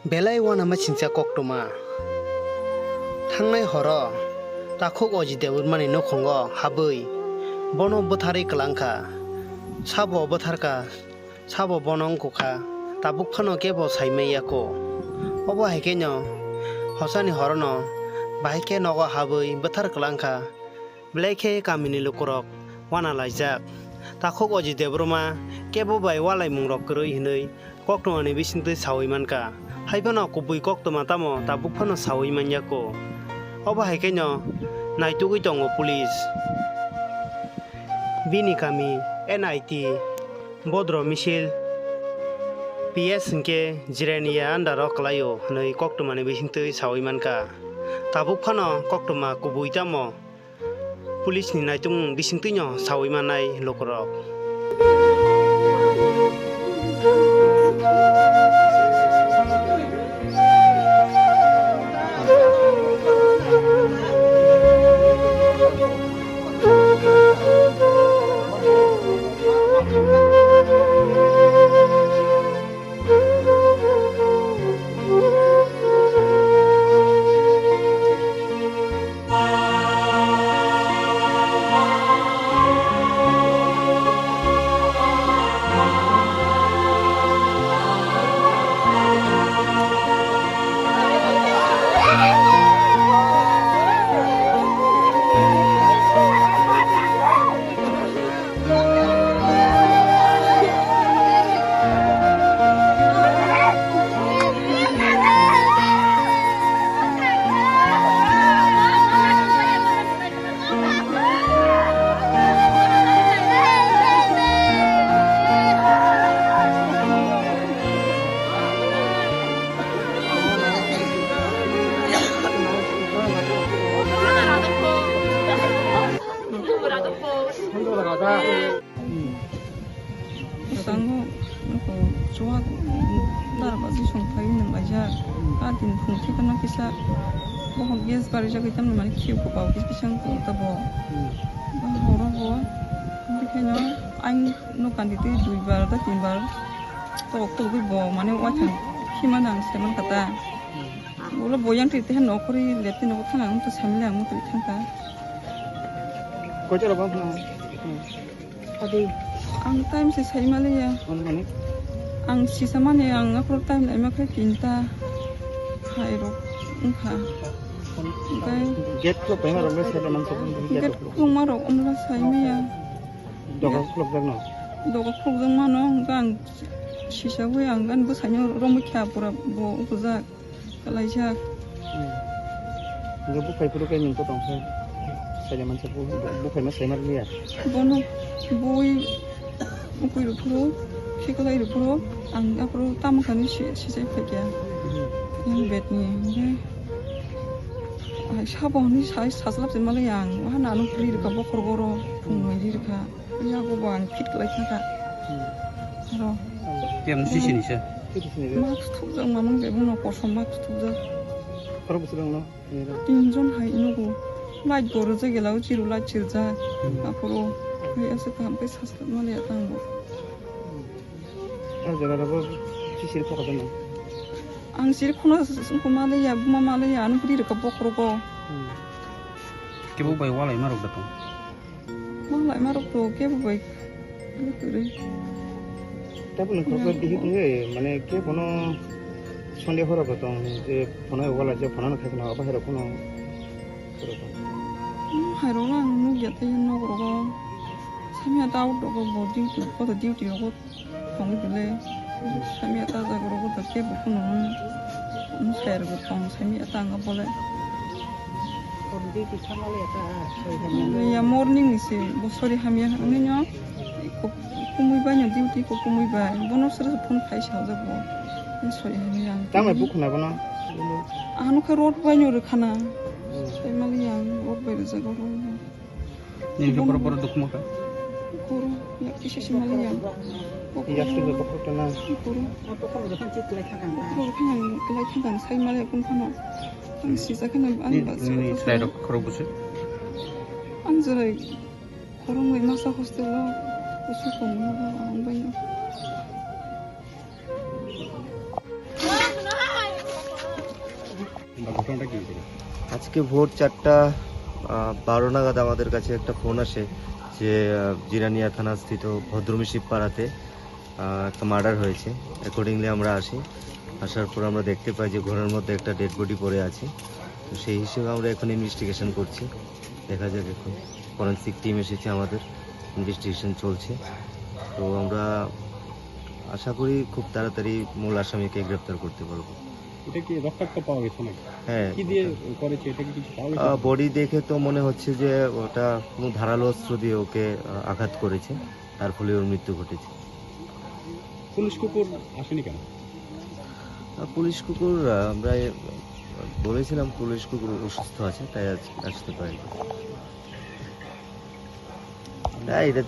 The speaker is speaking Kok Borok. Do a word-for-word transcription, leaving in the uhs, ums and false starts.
Belai uanama singcha koktwma. Thangnai horo takhuk Ajit Debbarmani nukhungo habwi bono bwtharwi kwlangkha. Sabo bwtharkha, sabo bono wngkukha, tabuk phano kebo saimanya ko. Obo hai kheno hosani horono bahai khe nogo habwi bwthar kwlangkha. Belai khe kamini lukurok uana laijak. Takhuk Ajit Debbarma kebo bai ualaimungrok kwrwi hwnwi koktwmani bisingtwi saui mankha. Hai phano kubui koktwma tamo tabuk phano saui manya ko. Obo hai kheno naitugwi tongo police. Bini kami N I T, Bodro Misil, P S hwnkhe Jirania under o kwlaio hwnwi koktwmani bisingtwi saui mankha. Tabuk phano koktwma kubui tamo police ni naitung bisingtwino saui mannai lukurok. Bwskango nuko chuwak dara baji song phai nung laijak. A din phung thikana kisa bohok gas barijak itam mani khiu ko pao kisa kisa wng tabo. Ba horo bo bikhaino ang no kandi twi dui bar da tin bar to khogwi bo mane waithang khima nang seman kata. Ulo boyang twi twi no khori lepti no thang ang to samli ang to thang ka. Kochalo bang. Adi. Ang time se sai maliya. Ang sisa mani ang aphuru time laima khe tinta. Hai rok wngkha. Oke. Gate khuluk paima rok le sai man. Gate khuluk ma rok umla sai maya. Doga khuluk jak no. Doga khuluk jak mano, hwnkhe ang sisa wi ang gan bwsai no romwi kha pura bo ukujak. Kalaijak. Hwnkhe buphai phuru khe nwng to tongkha. Saida mansa bu-, bu-, buphai ma saima rwliya. Bono bui ukui rw phuru, khiklai rw phuru, ang aphuru tamo thani si-, sisai phaikha. Yang bed ni hwnkhe, ai sabo hwnwi sai sajlap se malai ang, waha nanu phuri rwkha bokhorok oro, phung nwi ri rwkha. Yago bo ang fit khlai kha kha. Hmm. Aro. Tiyang sisi ni se? Mask thupjak mamang de bono kosom mask thupjak. Khorok bwswk rok no? Tin jon hai nugo. Light bo rwjak gela o chiru light chirjak. Hmm. Aphuru hai aswk kaham khe sajlak maliya tang bo. Hmm. Ang jora rogo sisir khokha jana. Ang sir khuna sungkho maliya, buma maliya, ano bwrwi rwkha bokhorogo. Hmm. Kebo bai walai ma rok da tong. Walai ma rok to kebo bai. Kwrwi. Tabuk nang khoroksa bihik wngwi, mane khe bono Sunday horo bo tong, je phone wala je phone no khai khna, abo hai rok phone. Hmm, hai rok ang nukya tei nok rogo. Samya ta out rogo bo duty, koto duty rogo. Tong bile, samya ta jaga rogo to kebo phone no, no sai rogo tong, samya ta anga bole. Ya morning ni se, bo sorry hamya, ani no, ko kumui bai no duty ko kumui bai, bono sere phone khai sa jago, sorry hamya. Tamo bukhuna bono? Ano khe road bai no rwkhana, sai mali yang road bai rwjago. Nini khe borok borok dukhu mankha? Koro, yak kisa se mali yang. Yak se joto khoroksa na. Koro. Koro khe ang kwlai thangkha, sai mali yakung phano. Ang sijak kheno ani bwswk Nini kosong. Slide rok khorok busu. Ang jerai khoroknwi masa hostel o kusu tongmani ang baino. ঘটনাটা কি হয়েছিল? আজকে ভোর চারটা আহ, বারো নাগাদ আমাদের কাছে একটা ফোন আসে যে আহ, জিরানিয়া থানাস্থিত ভদ্রমী শিবপাড়াতে আহ, একটা মার্ডার হয়েছে। অ্যাকর্ডিংলি আমরা আসি। আসার পর আমরা দেখতে পাই যে ঘরের মধ্যে একটা ডেড বডি পড়ে আছে। তো সেই হিসেবে আমরা এখন ইনভেস্টিগেশন করছি। দেখা যাক এখন। ফরেন্সিক টিম এসেছে, আমাদের ইনভেস্টিগেশন চলছে। তো আমরা আশা করি খুব তাড়াতাড়ি মূল আসামিকে গ্রেপ্তার করতে পারবো। এটা কি রক্তাক্ত পাওয়া গেছে নাকি? হ্যাঁ, কি দিয়ে ওটা করেছে, এটা কি কিছু পাওয়া গেছে? আহ, বডি দেখে তো মনে হচ্ছে যে ওটা কোনো ধারালো অস্ত্র দিয়ে ওকে আহ, আঘাত করেছে, তার ফলে ওর মৃত্যু ঘটেছে। পুলিশ কুকুর আসেনি কেন? আহ, পুলিশ কুকুর আহ, আমরা এ, বলেছিলাম পুলিশ কুকুর অসুস্থ আছে, তাই আজ আসতে পারেনি। হ্যাঁ, এটা